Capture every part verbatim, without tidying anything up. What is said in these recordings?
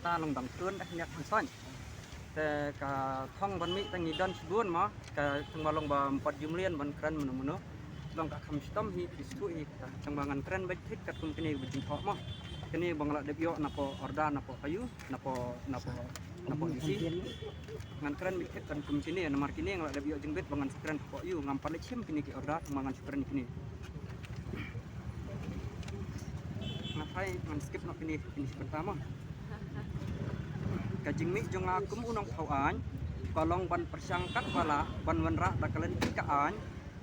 Ta long dang tun dah niat hang soin. Te ka thong ban mih ta ngi don shibun mo, ka thong ba long ba ym pat ju mlien ban kren mano mano. Long ka kham shitom hi, phi sngewthuh hi, ka thong ba ngan kren beit thik katkum kine ba jingthoh mo. Kine ba nga la dep ïoh napoh order napoh ayu, napoh, napoh, napoh isi. Ngan kren beit thik katkum kine, namar kine nga la dep ïoh jingbit ba ngan shu kren hapoh ayu, ngam pat leit shim kine ki order, thong ba ngan shu kren kine. Nga phai ngan skip noh kine, kine shi bynta mo. Ka jingmih jong nga kum u nongthaw aiñ ka long ban pyrshang katba lah ban wanrah da ka lynti ka aiñ,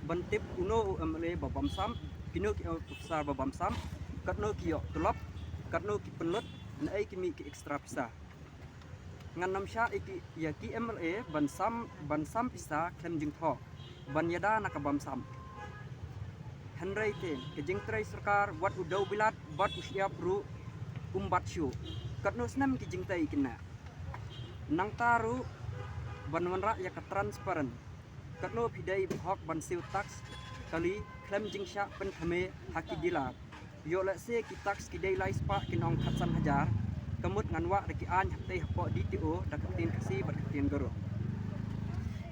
ban tip uno u M L A ba bamsap, kino ki officer ba bamsap, katno ki ïoh tulop, katno ki pynlut, naei ki mih ki extra pisa. Ngan nym shah ïa ki, ïa ki M L A ban sam, ban sam pisa khlem jingthoh, ban ïada na ka bamsap. Hynrei te ka jingtrei sorkar, wat u dewbilat bad u shyiap ruh um bat shuh. Katno snem ki jingtei kine. Nangta ruh ban wanrah ïa ka transparent. Katno phi dei hok ban siew tax kali khlem jingshah pynthame ha ki dealer. Ïoh lehse ki tax ki dei lai spah ki nong khatsan hajar. Ka mut ngan wad da ki aiñ hapdeng hapoh D T O da ka ktien Khasi bad ka ktien Garo.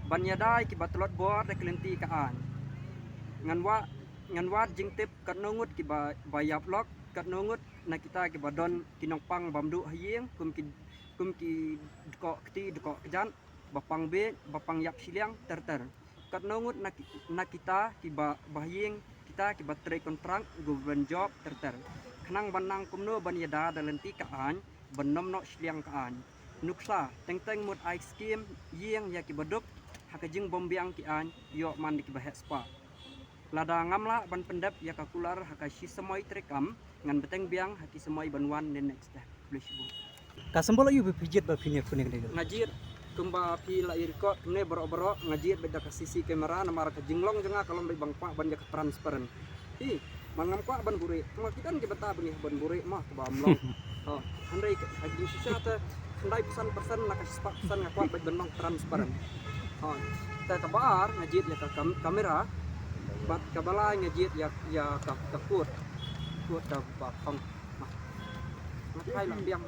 Ban ïada ïa ki ba tlot bor da ka lynti ka aiñ. Ngan wad, ngan wad jingtip katno ngut ki ba, ba ïap lok, katno ngut na kita ki ba don ki nongpang bam duh ha ïing, kum ki, kum ki dkoh kti dkoh kjat, ba pang bieit, ba pang ïap shiliang, ter ter. Katno ngut na ki, na kita ki ba, ba ha ïing, kita ki ba trei kontrak, government job, ter ter. Khnang ban nang kumno ban ïada da lynti ka aiñ, ban nym noh shiliang ka aiñ. Nuksa, teng teng mut ai skim ïing ïa ki ba duk, ha ka jingbymbiang ki aiñ, ïoh man da ki ba heh spah. Lada ngam lah ban pyndep ïa ka kular ha ka shi samoi treikam, ngan bteng biang ha ki samoi ban wan ne next time. Khublei shibun. Ka symbol aïu ba phi jied ba phin ïa khun ïa kane? Nga jied kumba phi la ïa record kumne baroh baroh, nga jied beit da ka C C camera namar ka jinglong jong nga ka long beit ban kwah ban ïa ka transparent. Hi, man ngam kwah ban buhrieh, kumba ki don ki bynta ba ngi ban buhrieh mo kaba ym long. Oh, hynrei ka, ka jingshisha te khyndai phew san percent na ka shispah percent nga kwah beit ban long transparent. Oh, te kaba ar nga jied ïa ka kam-, camera, bad kaba lai nga jied ïa, ïa ka, ka code. Code kaba phong. Nga phai la biang.